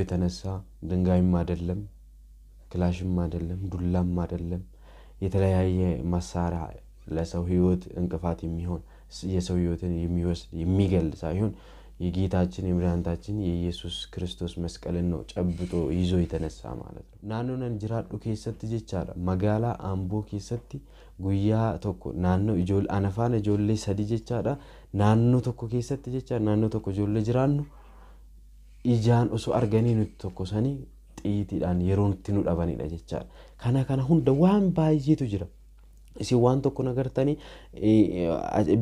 የተነሳ ድንጋይም አይደለም፣ ክላሽም አይደለም፣ ዱላም አይደለም፣ የተለያየ መሳሪያ ለሰው ሕይወት እንቅፋት የሚሆን የሰው ሕይወትን የሚወስድ የሚገል ሳይሆን የጌታችን የመድኃኒታችን የኢየሱስ ክርስቶስ መስቀልን ነው ጨብጦ ይዞ የተነሳ ማለት ነው። Naannoo nan jiraadhu keessatti jechaadha, magaalaa Amboo keessatti guyyaa tokko naannoo ijoollee ana faana ijoollee sadi jechaadha, naannoo tokko keessatti jecha naannoo tokko ijoollee jiraannu ijaan osoo arganii nuti tokko sanii xiyyiitiidhaan yeroo nutti nu dhabanidha jechaadha. Kana hunda waan baay'eetu jira. Isin waan tokko agartanii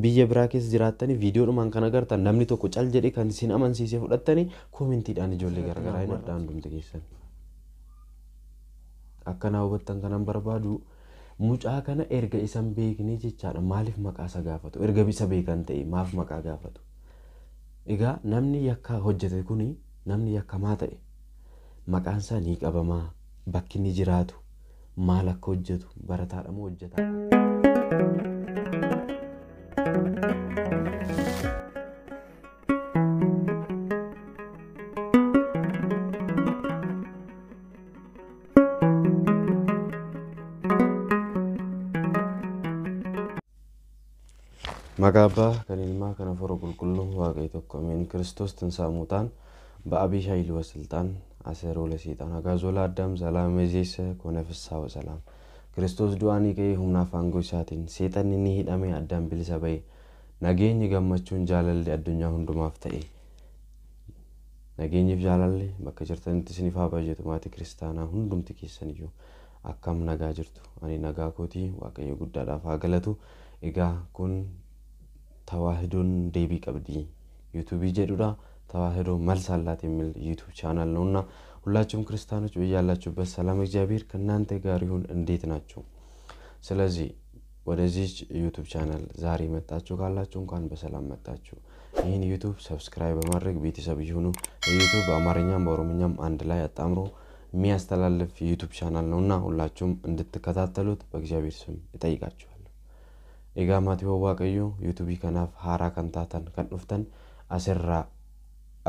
biyya biraa keessa jiraattanii viidiyoodhumaan kan agartan namni tokko cal jedhee kan isin amansiisee fudhattanii koomentiidhaan ijoollee garaagaraa hin adda hundumti keessan. Akkanaa hubattan kanan barbaadu mucaa kana erga isan beeknee jechaadha, maaliif maqaa isa gaafatu? Erga isa beekan ta'e maaf maqaa gaafatu? Egaa namni yakka hojjete kuni, namni yakkamaa ta'e maqaan isaa ni qabamaa, bakki inni jiraatu, maal akka hojjetu, barataadha moo hojjetaa? Maqaa Abbaa kan Ilmaa kan Hafuura Qulqulluu Waaqayyo tokko ameen. ክርስቶስ ትንሣኤ ሙታን በዐቢይ ኃይል ወሥልጣን አሰሮ ለሰይጣን አግዓዞ ለአዳም ሰላም እምይእዜሰ ኮነ ፍስሐ ወሰላም። Kiristoos du'aa ni ka'ee humnaaf aangoo isaatiin seexanni ni hidhame, Addaam bilisa ba'e, nageenyi, gammachuun, jaalalli addunyaa hundumaaf ta'e. Nageenyiif jaalalli bakka jirtanitti isiniif haa baay'atu. Maatii kiristaanaa hundumti keessaniyyuu akkam nagaa jirtu? Ani nagaa kootii, Waaqayyo guddaadhaaf haa galatu. Egaa kun ተዋህዶን deebii qabdi ዩቱብ jedhudha. ተዋህዶ መልስ አላት የሚል ዩቱብ ቻናል ነውና ሁላችሁም ክርስቲያኖች በያላችሁበት ሰላም እግዚአብሔር ከእናንተ ጋር ይሁን። እንዴት ናችሁ? ስለዚህ ወደዚህ ዩቱብ ቻናል ዛሬ መጣችሁ ካላችሁ እንኳን በሰላም መጣችሁ። ይህን ዩቱብ ሰብስክራይብ በማድረግ ቤተሰብ ይሁኑ። ዩቱብ በአማርኛም በኦሮምኛም አንድ ላይ አጣምሮ የሚያስተላልፍ ዩቱብ ቻናል ነውና ሁላችሁም እንድትከታተሉት በእግዚአብሔር ስም እጠይቃችኋለሁ። Egaa maatiiwwan Waaqayyoo, yuutuubii kanaaf haaraa kan taatan kan dhuftan asirraa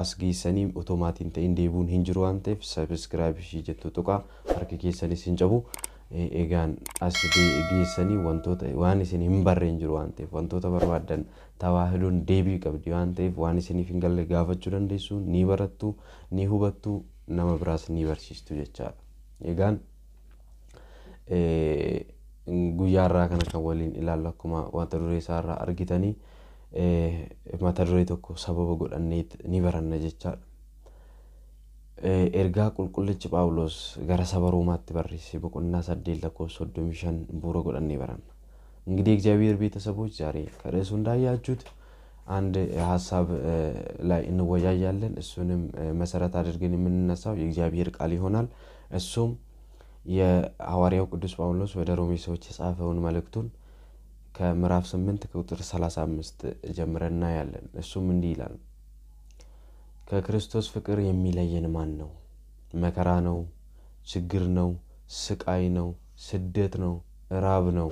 as geessanii otomaatiin ta'in deebi'uun hin jiru waan ta'eef sabiskiraayib ishii jettu tuqaa, harki keessanis hin cabu. Egaan as geessanii wantoota waan isin hin barre hin jiru waan ta'eef, wantoota barbaaddan Tawaahidoon deebii qabdi waan ta'eef waan isiniif hin galle gaafachuu dandeessu, ni barattu, ni hubattu, nama biraas ni barsiistu jechaadha. Egaan guyyaa irraa kana kan waliin ilaallu akkuma mata duree isaarraa argitanii mata duree tokko sababa godhannee ni baranna jechaadha. Ergaa qulqullichi Phaawulos gara saba Roomaatti barreesse boqonnaa 8 lakkoofsa 35 bu'uura godhannee baranna. እንግዲህ የእግዚአብሔር ቤተሰቦች ዛሬ ከርዕሱ እንዳያችሁት አንድ ሀሳብ ላይ እንወያያለን። እሱንም መሰረት አድርገን የምንነሳው የእግዚአብሔር ቃል ይሆናል። እሱም የሐዋርያው ቅዱስ ጳውሎስ ወደ ሮሜ ሰዎች የጻፈውን መልእክቱን ከምዕራፍ 8 ከቁጥር 35 ጀምረን እናያለን። እሱም እንዲህ ይላል፣ ከክርስቶስ ፍቅር የሚለየን ማን ነው? መከራ ነው? ችግር ነው? ስቃይ ነው? ስደት ነው? ራብ ነው?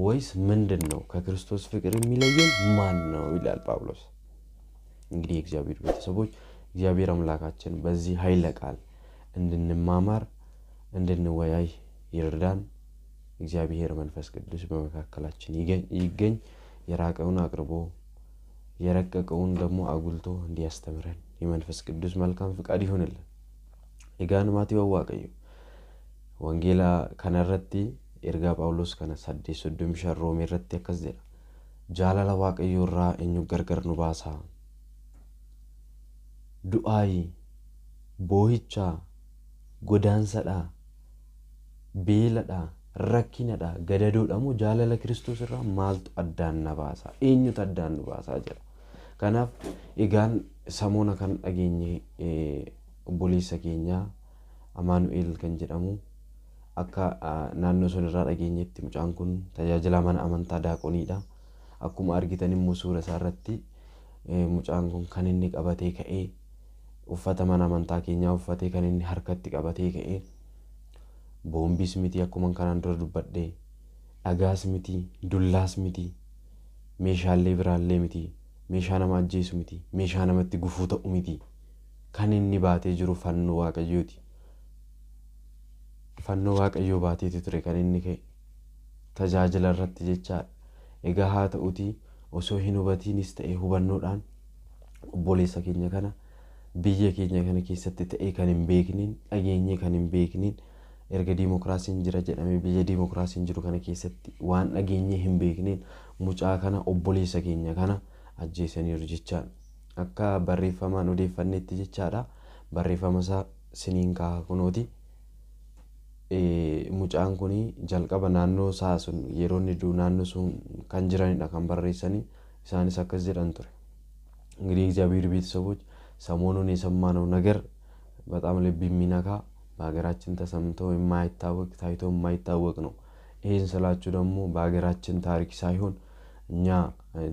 ወይስ ምንድን ነው? ከክርስቶስ ፍቅር የሚለየን ማን ነው? ይላል ጳውሎስ። እንግዲህ የእግዚአብሔር ቤተሰቦች እግዚአብሔር አምላካችን በዚህ ኃይለ ቃል እንድንማማር እንድንወያይ ይርዳን። እግዚአብሔር መንፈስ ቅዱስ በመካከላችን ይገኝ። የራቀውን አቅርቦ የረቀቀውን ደግሞ አጉልቶ እንዲያስተምረን የመንፈስ ቅዱስ መልካም ፍቃድ ይሁንልን። Egaan maatiiwwan Waaqayyo, wangeela kanarratti ergaa Phaawulos kana 8:35 Roomee irratti akkas jedha. Jaalala Waaqayyoo irraa eenyu gargar nu baasaa? Du'aayi, boohichaa, godaansadhaa, beeladhaa, rakkinadhaa, gadadoodha moo jaalala Kiristoos irraa maaltu addaan na baasaa? Eenyutu addaan nu baasaa jedha. Kanaaf egaan samoona kan dhageenye obboleessa keenyaa Amaanu'eel kan jedhamu, akka naannoo sun irraa dhageenyetti mucaan kun tajaajila mana amantaa daaqoniidha. Akkuma argitan immoo suura isaa irratti mucaan kun kan inni qabatee ka'ee uffata mana amantaa keenyaa uffatee kan inni harkatti qabatee ka'ee boombiis miti, akkuma kanaan dura dubbadhee dhagaas miti, dullaas miti, meeshaalee biraallee miti, meeshaa nama ajjeesu miti, meeshaa namatti gufuu ta'u miti. Kan inni baatee jiru fannoo Waaqayyooti. Fannoo Waaqayyoo baateeti ture kan inni ka'e tajaajila irratti jechaadha. Egaa haa ta'utii osoo hin hubatiinis ta'e hubannoodhaan obboleessa keenya kana biyya keenya kana keessatti ta'e kan hin beekniin, dhageenyee kan hin beekniin, erga diimokiraasiin jira jedhamee biyya diimokiraasiin jiru kana keessatti waan dhageenyee hin beekniin mucaa kana, obboleessa keenya kana ajjeesaniiru jechaadha. Akka barreeffamaan odeeffannetti jechaadha. Barreeffama isaa siniin kaa'a kunooti. Mucaan kun jalqaba naannoo isaa sun yeroo inni du'u naannoo sun kan jiranidha kan barreessanii, isaanis akkas jedhan ture. እንግዲህ የእግዚአብሔር ቤተሰቦች ሰሞኑን የሰማነው ነገር በጣም ልብ የሚነካ፣ በሀገራችን ተሰምቶ የማይታወቅ፣ ታይቶ የማይታወቅ ነው። ይህን ስላችሁ ደግሞ በሀገራችን ታሪክ ሳይሆን እኛ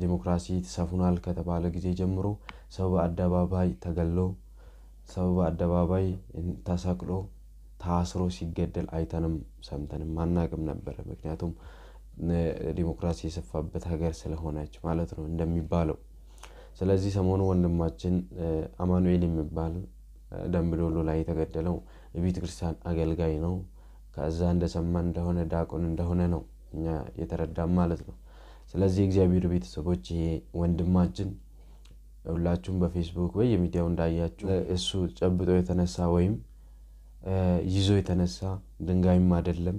ዲሞክራሲ ሰፍኗል ከተባለ ጊዜ ጀምሮ ሰው በአደባባይ ተገሎ፣ ሰው በአደባባይ ተሰቅሎ፣ ታስሮ ሲገደል አይተንም ሰምተንም አናቅም ነበረ። ምክንያቱም ዲሞክራሲ የሰፋበት ሀገር ስለሆነች ማለት ነው እንደሚባለው። ስለዚህ ሰሞኑ ወንድማችን አማኑኤል የሚባል ደምቢዶሎ ላይ የተገደለው የቤተ ክርስቲያን አገልጋይ ነው። ከዛ እንደሰማ እንደሆነ ዲያቆን እንደሆነ ነው እኛ የተረዳም ማለት ነው። ስለዚህ የእግዚአብሔር ቤተሰቦች ይሄ ወንድማችን ሁላችሁም በፌስቡክ ወይ የሚዲያው እንዳያችሁ እሱ ጨብጦ የተነሳ ወይም ይዞ የተነሳ ድንጋይም አይደለም፣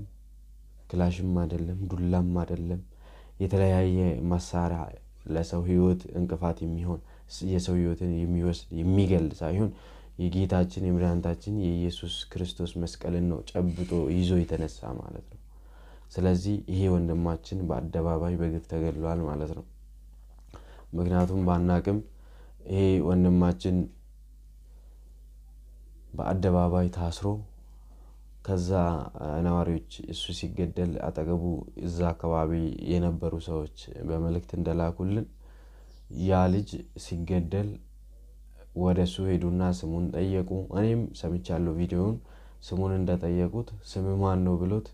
ክላሽም አይደለም፣ ዱላም አይደለም፣ የተለያየ መሳሪያ ለሰው ሕይወት እንቅፋት የሚሆን፣ የሰው ሕይወትን የሚወስድ፣ የሚገል ሳይሆን የጌታችን የመድኃኒታችን የኢየሱስ ክርስቶስ መስቀልን ነው ጨብጦ ይዞ የተነሳ ማለት ነው። ስለዚህ ይሄ ወንድማችን በአደባባይ በግፍ ተገድሏል ማለት ነው። ምክንያቱም ባናቅም ይሄ ወንድማችን በአደባባይ ታስሮ ከዛ ነዋሪዎች እሱ ሲገደል አጠገቡ እዛ አካባቢ የነበሩ ሰዎች በመልእክት እንደላኩልን ያ ልጅ ሲገደል ወደ እሱ ሄዱና ስሙን ጠየቁ። እኔም ሰምቻለሁ ቪዲዮውን። ስሙን እንደጠየቁት፣ ስም ማን ነው ብሎት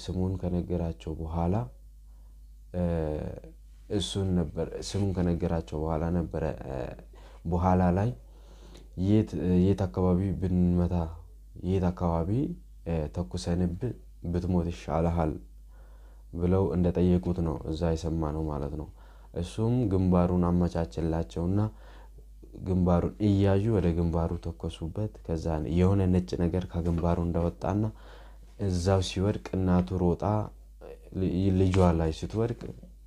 ስሙን ከነገራቸው በኋላ እሱን ነበር ስሙን ከነገራቸው በኋላ ነበረ በኋላ ላይ የት አካባቢ ብንመታ፣ የት አካባቢ ተኩሰንብ ብትሞት ይሻልሃል ብለው እንደጠየቁት ነው እዛ የሰማ ነው ማለት ነው። እሱም ግንባሩን አመቻቸላቸውና ግንባሩን እያዩ ወደ ግንባሩ ተኮሱበት። ከዛ የሆነ ነጭ ነገር ከግንባሩ እንደወጣና እዛው ሲወድቅ እናቱ ሮጣ ልጇ ላይ ስትወድቅ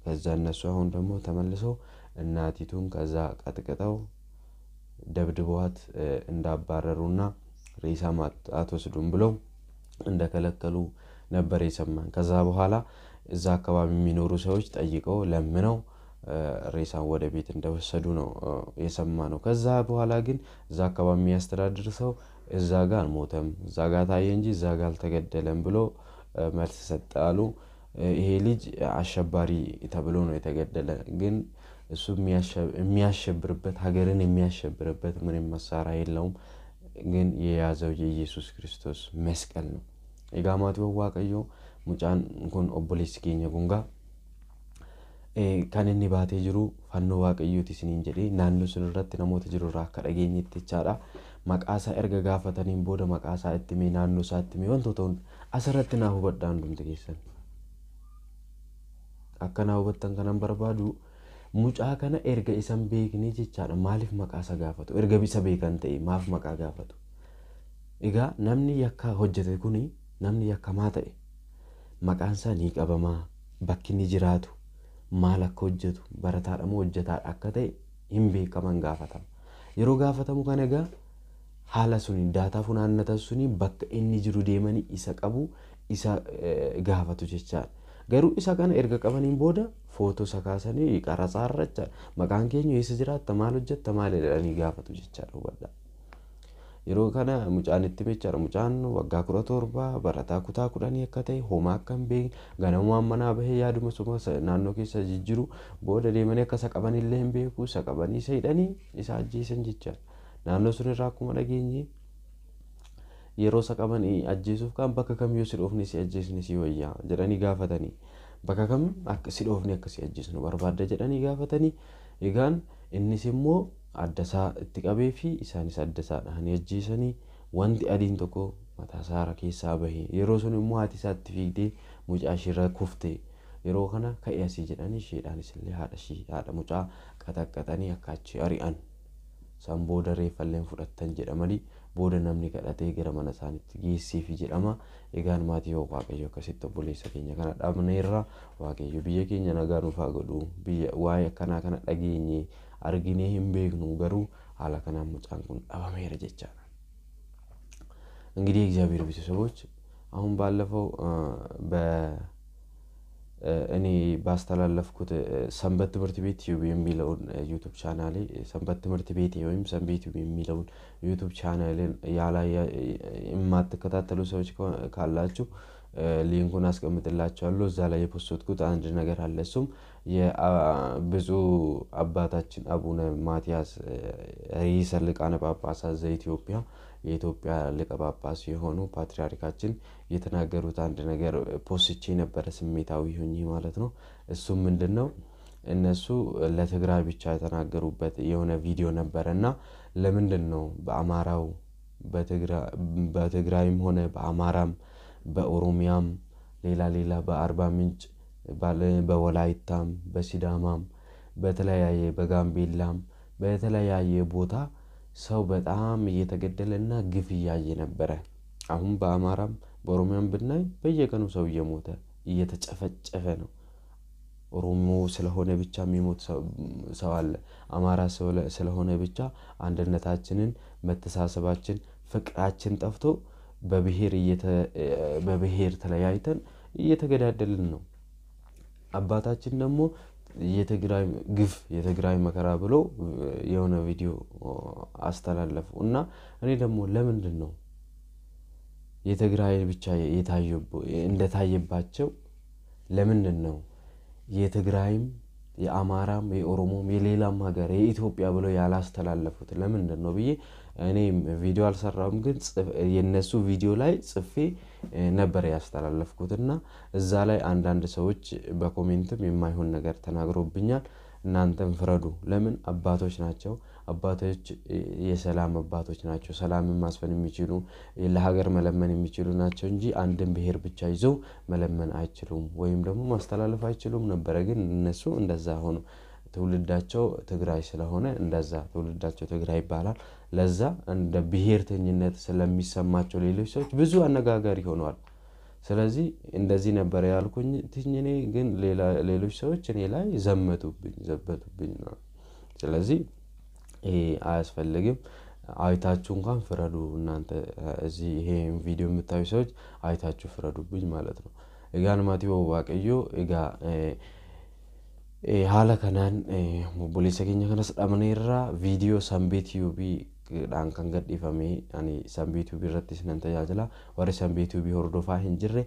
ከዛ እነሱ አሁን ደግሞ ተመልሰው እናቲቱን ከዛ ቀጥቅጠው ደብድበዋት እንዳባረሩና ሬሳ አትወስዱም ብለው እንደከለከሉ ነበር የሰማን። ከዛ በኋላ እዛ አካባቢ የሚኖሩ ሰዎች ጠይቀው ለምነው ሬሳን ወደ ቤት እንደወሰዱ ነው የሰማ ነው። ከዛ በኋላ ግን እዛ አካባቢ የሚያስተዳድር ሰው እዛ ጋ አልሞተም፣ እዛ ጋ ታየ እንጂ እዛ ጋ አልተገደለም ብሎ መልስ ሰጠ አሉ። ይሄ ልጅ አሸባሪ ተብሎ ነው የተገደለ። ግን እሱ የሚያሸብርበት፣ ሀገርን የሚያሸብርበት ምንም መሳሪያ የለውም። ግን የያዘው የኢየሱስ ክርስቶስ መስቀል ነው። Egaa maatiiwwan Waaqayyoo, mucaan kun, obboleessi keenya kun gaa kan inni baatee jiru fannoo Waaqayyooti isiniin jedhee naannoo sun irratti namoota jiru irraa akka dhageenyetti jechaadha. Maqaa isaa erga gaafataniin booda maqaa isaa itti himee, naannoo isaa itti himee, wantoota hunda asirratti naa hubadhaa hundumti keessan. Akka naa hubattan kanan barbaadu, mucaa kana erga isan beeknee jechaadha, maaliif maqaa isaa gaafatu? Erga isa beekan ta'e maaf maqaa gaafatu? Egaa namni yakka hojjete kuni, namni yakkamaa ta'e maqaan isaa ni qabamaa, bakki inni jiraatu, maal akka hojjetu, barataadha moo hojjetaadha akka ta'e hin beekaman gaafatama. Yeroo gaafatamu kana egaa haala suni daataa funaannatan suni bakka inni jiru deemanii isa qabu, isa gaafatu jechaadha. Garuu isa kana erga qabaniin booda footoo isa kaasanii qaratsaarra jechaadha. Maqaan keenya, eessa jiraatta, maal hojjetta, maal jedhanii gaafatu jechaadha, hubadhaa. Yeroo kana mucaan itti jechaadha. Mucaan waggaa 17, barataa kutaa 10 akka ta'e, homaa akka hin beekne, ganamumaan manaa bahee yaaduma suma naannoo keessa jijjiru booda deemanii akka isa qaban illee hin beeku, isa qabanii isa hidhanii isa ajjeesan jechaadha. Naannoo sun irraa akkuma dhageenye yeroo isa qaban ajjeesuuf kan bakka kam yoo si dhoofne si ajjeesne si wayyaa jedhanii gaafatanii, bakka kam akka si dhoofne akka si ajjeesnu barbaadda jedhanii gaafatanii, egaan innis immoo Addasaa itti qabee fi isaanis addasaa dhahanii ajjeesanii wanti adiin tokko mataa isaa keessaa bahe. Yeroo sun immoo haati isaa itti fiigdee mucaa isheerra kufte. Yeroo kana ka'e asii jedhanii isheedhaanis illee haadha ishii haadha mucaa qaxaqqaxanii akka achi ari'an. San booda reeffalleen fudhattan jedhamanii booda namni kadhatee gara mana isaaniitti geesseefi jedhama. Egaan maatii yoo Waaqayyo akkasitti obboleessa keenya kana dhabneerra. Waaqayyo biyya keenya nagaa nuuf haa godhu. Biyya waa'ee akkanaa kana dhageenye arginee hin beeknu garuu haala kanaan mucaan kun dhabameera jechaadha. እንግዲህ የእግዚአብሔር ቤተሰቦች አሁን ባለፈው እኔ ባስተላለፍኩት ሰንበት ትምህርት ቤት ቲዩብ የሚለውን ዩቱብ ቻናሌ ሰንበት ትምህርት ቤት ወይም ሰንቤት ቲዩብ የሚለውን ዩቱብ ቻናሌን የማትከታተሉ ሰዎች ካላችሁ ሊንኩን አስቀምጥላችኋለሁ። እዛ ላይ የፖስትኩት አንድ ነገር አለ። እሱም የብፁዕ አባታችን አቡነ ማትያስ ርዕሰ ሊቃነ ጳጳሳት ዘኢትዮጵያ የኢትዮጵያ ሊቀ ጳጳስ የሆኑ ፓትርያርካችን የተናገሩት አንድ ነገር ፖስቼ ነበረ፣ ስሜታዊ ሆኜ ማለት ነው። እሱም ምንድን ነው? እነሱ ለትግራይ ብቻ የተናገሩበት የሆነ ቪዲዮ ነበረ እና ለምንድን ነው በአማራው በትግራይም ሆነ በአማራም በኦሮሚያም ሌላ ሌላ በአርባ ምንጭ በወላይታም በሲዳማም በተለያየ በጋምቤላም በተለያየ ቦታ ሰው በጣም እየተገደለ እና ግፍ እያየ ነበረ። አሁን በአማራም በኦሮሚያም ብናይ በየቀኑ ሰው እየሞተ እየተጨፈጨፈ ነው። ኦሮሞ ስለሆነ ብቻ የሚሞት ሰው አለ። አማራ ስለሆነ ብቻ አንድነታችንን፣ መተሳሰባችን፣ ፍቅራችን ጠፍቶ በብሔር ተለያይተን እየተገዳደልን ነው። አባታችን ደግሞ የትግራይ ግፍ የትግራይ መከራ ብሎ የሆነ ቪዲዮ አስተላለፉ እና እኔ ደግሞ ለምንድን ነው የትግራይ ብቻ እንደታየባቸው ለምንድን ነው የትግራይም የአማራም የኦሮሞም የሌላም ሀገር የኢትዮጵያ ብለው ያላስተላለፉት ለምንድን ነው ብዬ እኔ ቪዲዮ አልሰራሁም፣ ግን የነሱ ቪዲዮ ላይ ጽፌ ነበር ያስተላለፍኩት እና እዛ ላይ አንዳንድ ሰዎች በኮሜንትም የማይሆን ነገር ተናግሮብኛል። እናንተም ፍረዱ። ለምን አባቶች ናቸው። አባቶች የሰላም አባቶች ናቸው። ሰላምን ማስፈን የሚችሉ ለሀገር መለመን የሚችሉ ናቸው እንጂ አንድን ብሔር ብቻ ይዘው መለመን አይችሉም ወይም ደግሞ ማስተላለፍ አይችሉም ነበረ። ግን እነሱ እንደዛ ሆኑ። ትውልዳቸው ትግራይ ስለሆነ እንደዛ ትውልዳቸው ትግራይ ይባላል። ለዛ እንደ ብሔርተኝነት ስለሚሰማቸው ሌሎች ሰዎች ብዙ አነጋጋሪ ሆነዋል። ስለዚህ እንደዚህ ነበር ያልኩኝ እኔ ግን ሌሎች ሰዎች እኔ ላይ ዘመቱብኝ ዘበቱብኝ ነው። ስለዚህ ይሄ አያስፈልግም። አይታችሁ እንኳን ፍረዱ። እናንተ እዚህ ይሄ ቪዲዮ የምታዩ ሰዎች አይታችሁ ፍረዱብኝ ማለት ነው። Egaan maatii Waaqayyoo egaa haala kanaan obboleessa keenya kanas dhabneerra. Viidiyoo Sanbee Tiyuubiidhaan kan gadhiifame ani Sanbee Tiyuubii irrattis nan tajaajila. Warri Sanbee Tiyuubii hordofaa hin jirre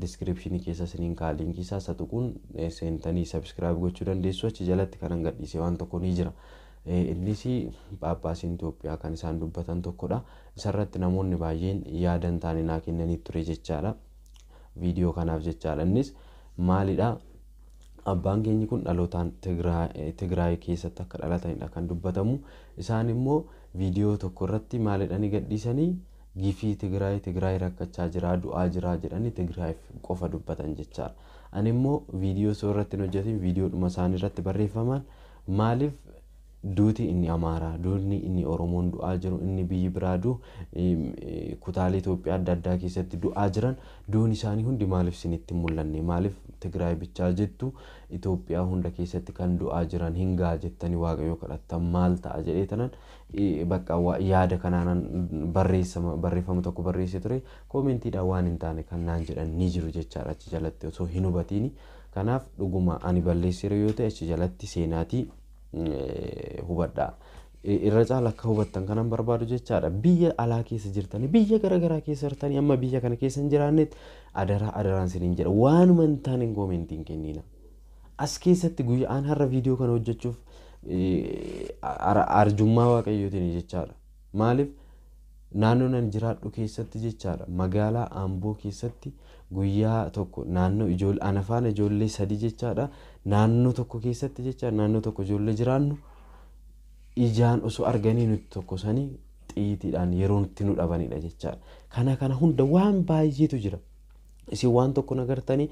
diskiripshinii keessa isiniin kaa'a, liinkii isaa isa tuquun seentanii sabiskiraayib gochuu dandeessu. Achi jalatti kanan gadhiise waan tokko ni jira. Innis Phaaphaasiin Itoophiyaa kan isaan dubbatan tokkodha. Isarratti namoonni baay'een yaada hin taane naa kennanii ture jechaadha. Viidiyoo kanaaf jechaadha. Innis maalidha? Abbaan keenyi kun dhalootaan Tigraay keessatti akka dhalatanidha kan dubbatamu. Isaan immoo viidiyoo tokko irratti maalidhanii gadhiisanii gifii Tigraay Tigraay rakkachaa jira du'aa jira jedhanii Tigraayiif qofa dubbatan jechaadha. Ani immoo viidiyoo osoo irratti hin hojjetin viidiyoodhuma isaanii irratti barreeffaman maaliif duuti inni Amaaraa, duutni inni Oromoon du'aa jiru, inni biyyi biraa du'u, kutaalee Itoophiyaa adda addaa keessatti du'aa jiran duun isaanii hundi maaliif isinitti hin mul'anne? Maaliif Tigraay bichaa jettu? Itoophiyaa hunda keessatti kan du'aa jiran hin ga'a jettanii Waaqayyo kadhattan maal ta'a jedhee tanan bakka yaada kanaanan barreeffama tokko barreessee ture. Koomentiidhaan waan hin taane kan naan jedhan ni jiru jechaadha achi jalatti osoo hin hubatiini. Kanaaf dhuguma ani balleesseera yoo ta'e achi jalatti seenaatii hubadhaa. Irra caala akka hubattan kanan barbaadu jechaadha. Biyya alaa keessa jirtanii biyya garaagaraa keessa jirtanii amma biyya kana keessa hin jiraannetti adaraa adaraan isiniin jedha. Waanuma hin taane koomentiin kennina. As keessatti guyyaan har'a viidiyoo kana hojjechuuf arjummaa Waaqayyootiin jechaadha. Maaliif naannoo nan jiraadhu keessatti jechaadha. Magaalaa Amboo keessatti guyyaa tokko naannoo ijoollee ana faana ijoollee sadi jechaadha. Naannoo tokko keessatti jechaadha. Naannoo tokko ijoollee jiraannu Ijaan osoo arganii nuti tokkosanii xiyyiitiidhaan yeroo nutti nu dhabanidha jechaadha. Kana kana hunda waan baay'eetu jira. Isin waan tokko agartanii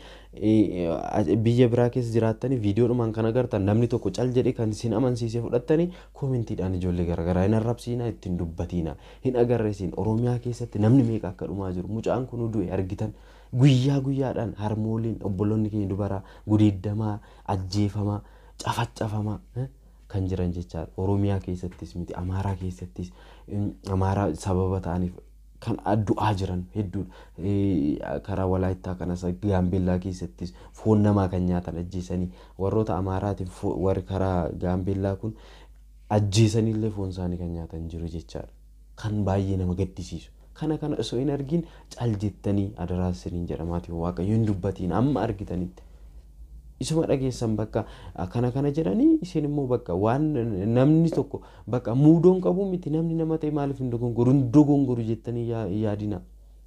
biyya biraa keessa jiraattanii viidiyoodhumaan kan agartan namni tokko cal jedhee kan isin amansiisee fudhattanii koomentiidhaan ijoollee garaagaraa hin arrabsiinaa, ittiin dubbatiinaa, hin agarre isin Oromiyaa keessatti namni meeqa akka dhumaa jiru, mucaan kun du'e argitan, guyyaa guyyaadhaan harmooliin obboloonni keenya dubaraa gudeeddamaa, ajjeefamaa, cafaccafamaa kan jiran jechaadha. Oromiyaa keessattis miti, Amaaraa keessattis Amaaraa sababa ta'aniif kan du'aa jiran hedduudha. Karaa Walaayittaa kanas Gaambeellaa keessattis foon namaa kan nyaatan ajjeesanii warroota Amaaraatiif warri karaa Gaambeellaa kun ajjeesaniillee foon isaanii kan nyaatan jiru jechaadha. Kan baay'ee nama gaddisiisu. Kana kana osoo hin argin cal jettanii adaraa isiniin jedha maatiin Waaqayyo hin dubbatiin amma argitanitti. Isuma dhageessan bakka kana kana jedhanii isin immoo bakka waan namni tokko bakka muudoon qabu miti, namni nama ta'e maaliif hin dogongoru, hin dogongoru jettanii yaadina.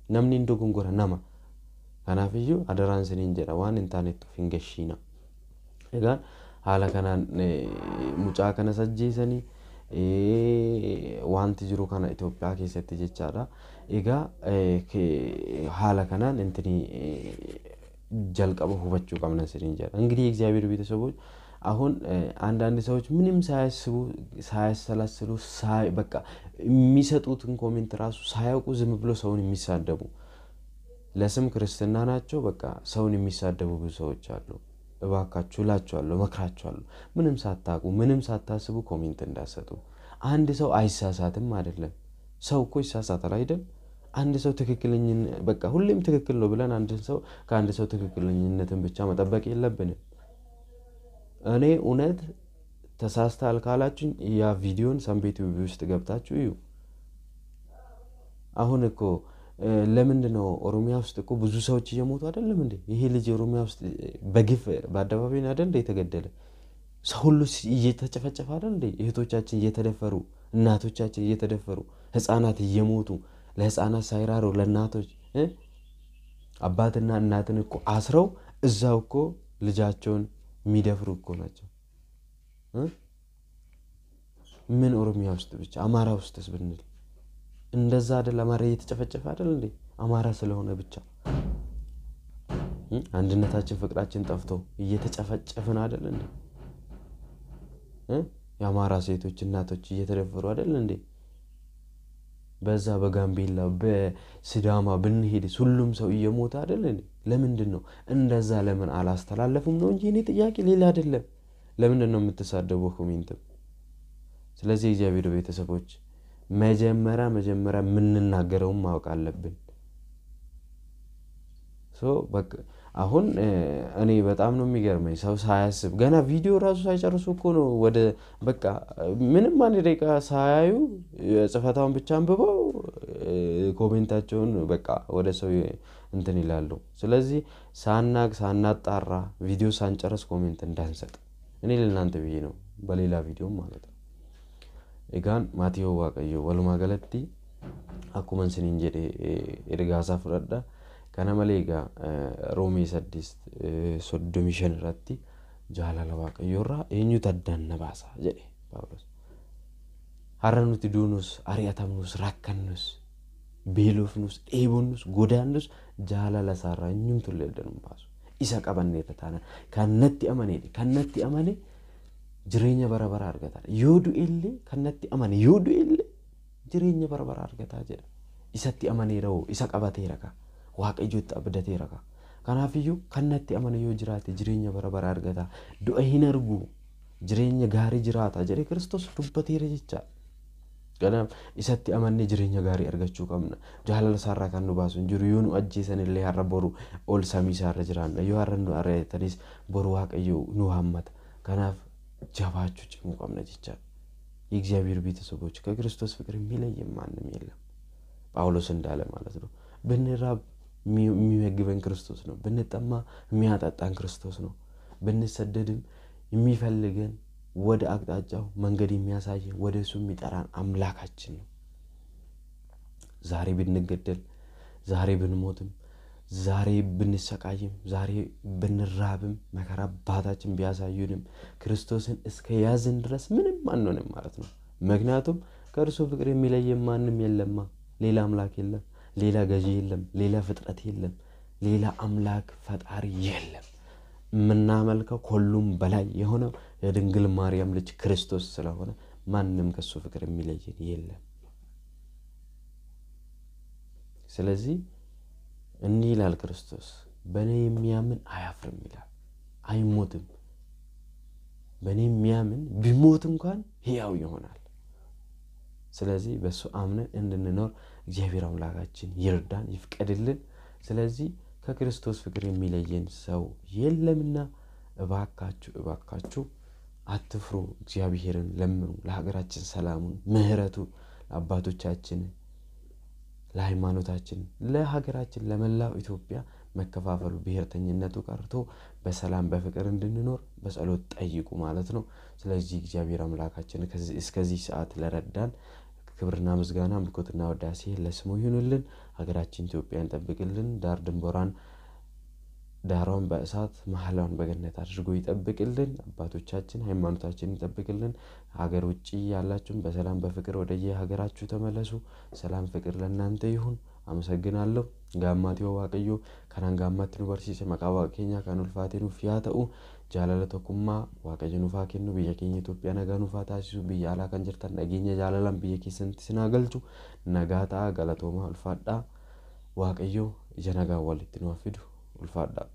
Namni hin dogongora nama. Kanaafiyyuu adaraan isiniin jedha, waan hin taanetti of hin gashiina. Egaa haala kanaan mucaa kanas ajjeesanii wanti jiru kana Itoophiyaa keessatti jechaadha. Egaa haala kanaan intini jalqaba hubachuu qabna isiniin jedha። እንግዲህ የእግዚአብሔር ቤተሰቦች አሁን አንዳንድ ሰዎች ምንም ሳያስቡ ሳያሰላስሉ በቃ የሚሰጡትን ኮሜንት ራሱ ሳያውቁ ዝም ብሎ ሰውን የሚሳደቡ፣ ለስም ክርስትና ናቸው፣ በቃ ሰውን የሚሳደቡ ብዙ ሰዎች አሉ። እባካችሁ እላችኋለሁ፣ እመክራችኋለሁ፣ ምንም ሳታውቁ ምንም ሳታስቡ ኮሜንት እንዳትሰጡ። አንድ ሰው አይሳሳትም አይደለም፣ ሰው እኮ ይሳሳታል አይደል? አንድ ሰው ትክክለኝን በቃ ሁሌም ትክክል ነው ብለን አንድ ሰው ከአንድ ሰው ትክክለኝነትን ብቻ መጠበቅ የለብንም። እኔ እውነት ተሳስተሃል ካላችሁኝ ያ ቪዲዮን ሰንቤት ቲቪ ውስጥ ገብታችሁ እዩ። አሁን እኮ ለምንድን ነው ኦሮሚያ ውስጥ እኮ ብዙ ሰዎች እየሞቱ አይደለም እንዴ? ይሄ ልጅ ኦሮሚያ ውስጥ በግፍ በአደባባይ አይደል እንዴ የተገደለ? ሰው ሁሉ እየተጨፈጨፈ አይደል እንዴ? እህቶቻችን እየተደፈሩ፣ እናቶቻችን እየተደፈሩ፣ ህፃናት እየሞቱ፣ ለህፃናት ሳይራሩ ለእናቶች አባትና እናትን እኮ አስረው እዛው እኮ ልጃቸውን የሚደፍሩ እኮ ናቸው። ምን ኦሮሚያ ውስጥ ብቻ፣ አማራ ውስጥስ ብንል እንደዛ አይደል? አማራ እየተጨፈጨፈ አይደል እንዴ? አማራ ስለሆነ ብቻ አንድነታችን ፍቅራችን ጠፍቶ እየተጨፈጨፍን አይደል እንዴ? የአማራ ሴቶች እናቶች እየተደፈሩ አይደል እንዴ? በዛ በጋምቤላ በሲዳማ ብንሄድስ ሁሉም ሰው እየሞተ አይደል እንዴ? ለምንድን ነው እንደዛ ለምን አላስተላለፉም ነው እንጂ እኔ ጥያቄ ሌላ አይደለም። ለምንድን ነው የምትሳደበው ኮሜንትም? ስለዚህ የእግዚአብሔር ቤተሰቦች መጀመሪያ መጀመሪያ የምንናገረውን ማወቅ አለብን። አሁን እኔ በጣም ነው የሚገርመኝ፣ ሰው ሳያስብ ገና ቪዲዮ ራሱ ሳይጨርሱ እኮ ነው ወደ በቃ ምንም አንድ ደቂቃ ሳያዩ ጽፈታውን ብቻ አንብበው ኮሜንታቸውን በቃ ወደ ሰው እንትን ይላሉ። ስለዚህ ሳናቅ ሳናጣራ ቪዲዮ ሳንጨርስ ኮሜንት እንዳንሰጥ እኔ ለእናንተ ብዬ ነው፣ በሌላ ቪዲዮ ማለት ነው። Egaan maatii Waaqayyoo walumaa galatti akkuma isiniin jedhe ergaasaa fudhadha. Kana malee egaa Roomee 8:35 irratti jaalala Waaqayyoo irraa eenyutu addaan na baasa jedhe Phaawulos. Har'a nuti duunus, ari'atamnus, rakkannus, beelofnus, dheebonnus, godaannus jaalala isaarraa eenyumtu illee addaan nu baasu. Isa qabanneerra taana kan natti amaneedha. Kan natti amane jireenya bara bara argata. Yoo du'ellee kan natti amane yoo du'ellee jireenya bara bara argataa jedha. Isatti amaneera hoo, isa qabateera ka, Waaqayyotti abdateera ka. Kanaafiyyuu kan natti amane yoo jiraate jireenya bara bara argata. Du'a hin argu, jireenya gaarii jiraata jedhee Kiristoos dubbateera jechaadha. Kanaaf isatti amannee jireenya gaarii argachuu qabna. Jaalala isaarraa kan nu baasu hin jiru. Yoo nu ajjeesan illee har'a boru ol samii isaarra jiraanna. Yoo har'a nu ari'atanis boru Waaqayyo nu hammata. Kanaaf jabaachuu cimuu qabna jechaadha። የእግዚአብሔር ቤተሰቦች ከክርስቶስ ፍቅር የሚለየን ማንም የለም። ጳውሎስ እንዳለ ማለት ነው። ብንራብ የሚመግበን ክርስቶስ ነው። ብንጠማ የሚያጠጣን ክርስቶስ ነው። ብንሰደድም የሚፈልገን፣ ወደ አቅጣጫው መንገድ የሚያሳየን፣ ወደ እሱ የሚጠራን አምላካችን ነው። ዛሬ ብንገደል፣ ዛሬ ብንሞትም፣ ዛሬ ብንሰቃይም፣ ዛሬ ብንራብም፣ መከራ አባታችን ቢያሳዩንም ክርስቶስን እስከ ያዝን ድረስ ምንም አንሆንም ማለት ነው። ምክንያቱም ከእርሱ ፍቅር የሚለየን ማንም የለማ። ሌላ አምላክ የለም፣ ሌላ ገዢ የለም፣ ሌላ ፍጥረት የለም፣ ሌላ አምላክ ፈጣሪ የለም። የምናመልከው ከሁሉም በላይ የሆነው የድንግል ማርያም ልጅ ክርስቶስ ስለሆነ ማንም ከእሱ ፍቅር የሚለየን የለም። ስለዚህ እንዲህ ይላል ክርስቶስ፣ በእኔ የሚያምን አያፍርም ይላል፣ አይሞትም። በእኔ የሚያምን ቢሞት እንኳን ሕያው ይሆናል። ስለዚህ በእሱ አምነን እንድንኖር እግዚአብሔር አምላካችን ይርዳን፣ ይፍቀድልን። ስለዚህ ከክርስቶስ ፍቅር የሚለየን ሰው የለምና እባካችሁ እባካችሁ አትፍሩ፣ እግዚአብሔርን ለምኑ። ለሀገራችን ሰላሙን፣ ምሕረቱን ለአባቶቻችን፣ ለሃይማኖታችን፣ ለሀገራችን፣ ለመላው ኢትዮጵያ መከፋፈሉ ብሔርተኝነቱ ቀርቶ በሰላም በፍቅር እንድንኖር በጸሎት ጠይቁ ማለት ነው። ስለዚህ እግዚአብሔር አምላካችን እስከዚህ ሰዓት ለረዳን ክብርና ምስጋና አምልኮትና ውዳሴ ለስሙ ይሁንልን። ሀገራችን ኢትዮጵያን ጠብቅልን። ዳር ድንበሯን ዳሯን በእሳት መሀሏን በገነት አድርጎ ይጠብቅልን። አባቶቻችን ሃይማኖታችን ይጠብቅልን። ሀገር ውጭ ያላችሁም በሰላም በፍቅር ወደየ ሀገራችሁ ተመለሱ። ሰላም ፍቅር ለእናንተ ይሁን። አመሰግናለሁ። Gaammatii Waaqayyoo kanaan gaammaatti nu barsiise maqaa Waaqa keenyaa kan ulfaatee nuuf yaa ta'u, jaalala tokkummaa Waaqayyo nuuf haa kennu, biyya keenya Itoophiyaa nagaa nuuf haa taasisu, biyya alaa kan jirtan nageenya jaalalaan biyya keessanitti isin haa galchu. Nagaa ta'a, galatoomaa, ulfaadhaa. Waaqayyo ija nagaa walitti nu haa fidu. Ulfaadhaa.